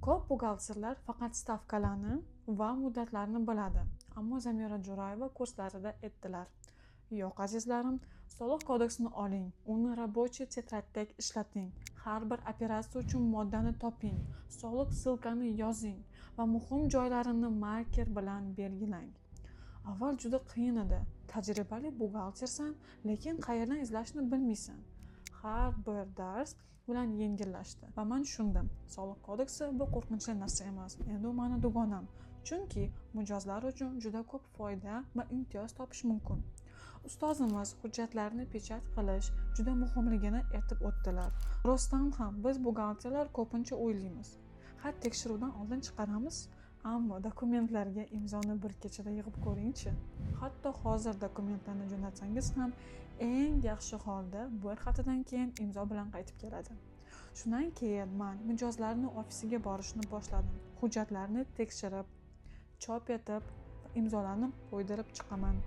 Ko'p buxgalterlar faqat stavkalarni va muddatlarni biladi, ammo Zamira Jo'rayeva kurslarida aytdilar: "Yo'q, azizlarim, soliq kodeksini oling, uni рабочий тетрадь dek ishlating, har bir operatsiya uchun moddani toping, soliq ссылка ni yozing va muhim joylarini marker bilan belgilang." Avval juda qiyin edi. Tajribali buxgaltersan, lekin qayerdan izlashni bilmaysan. Har bir dars bilan yengillashdi va man tushundim: soliq kodeksi bu qo'rqinchli narsa emas, endi u mani dugonam, chunki mijozlar uchun juda ko'p foyda va imtiyoz topish mumkin. Ustozimiz hujjatlarni печать qilish juda muhimligini aytib o'tdilar. Rostdan ham, biz buxgalterlar ko'pincha o'ylaymiz: ha, tekshiruvdan oldin chiqaramiz. Ammo dokumentlarga imzoni bir kechada yig'ib ko'ringchi. Hatto hozir dokumentlarni jo'natsangiz ham, eng yaxshi holda bir haftadan keyin imzo bilan qaytib keladi. Shundan keyin man mijozlarni ofisiga borishni boshladim, hujjatlarni tekshirib, chop etib va imzolarni qo'ydirib chiqaman.